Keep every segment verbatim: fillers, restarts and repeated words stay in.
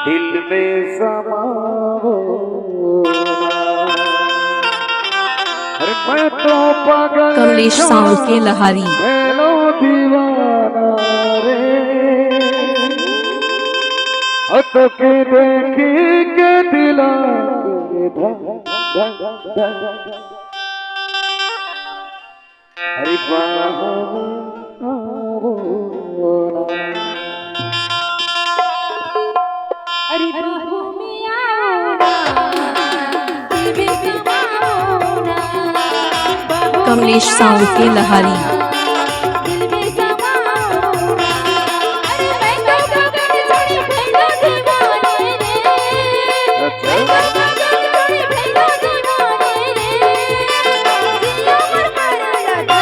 दिल में समाओ ना। अरे मैं तो पागल कमलेश साउंड के लहारी। हेलो दीवाना रे, अत के देखी के दिला के धक, धक, धक। अरे बाहों में आओ ना। अरे बाहों में आओ ना, दिल में समाओ ना। कमलेश साउंड के लहारी। दिल में समाओ ना। अरे मैं तो गगन छोड़ी भैया दीवाने रे। अच्छा। मैं तो गगन छोड़ी भैया दीवाने रे। जिया मर मर लगा।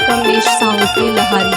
कमलेश साहू के लहारी।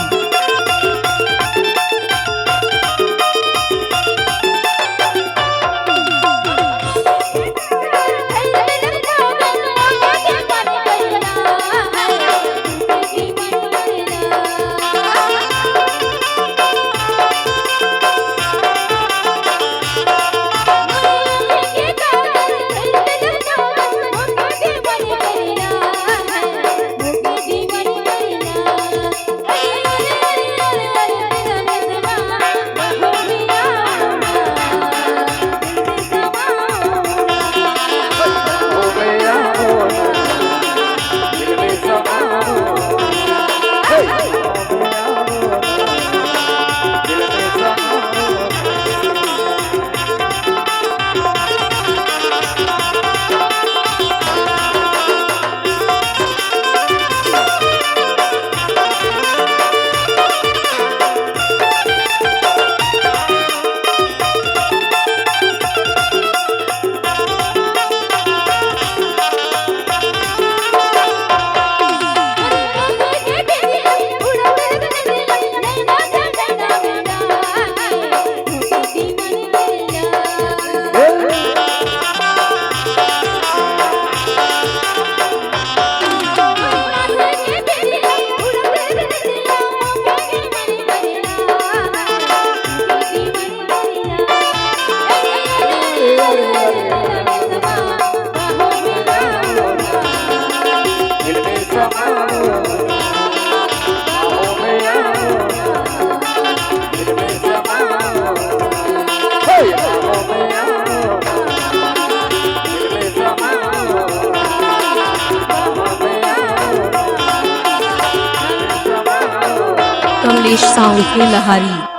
कमलेश साहू के लहारी।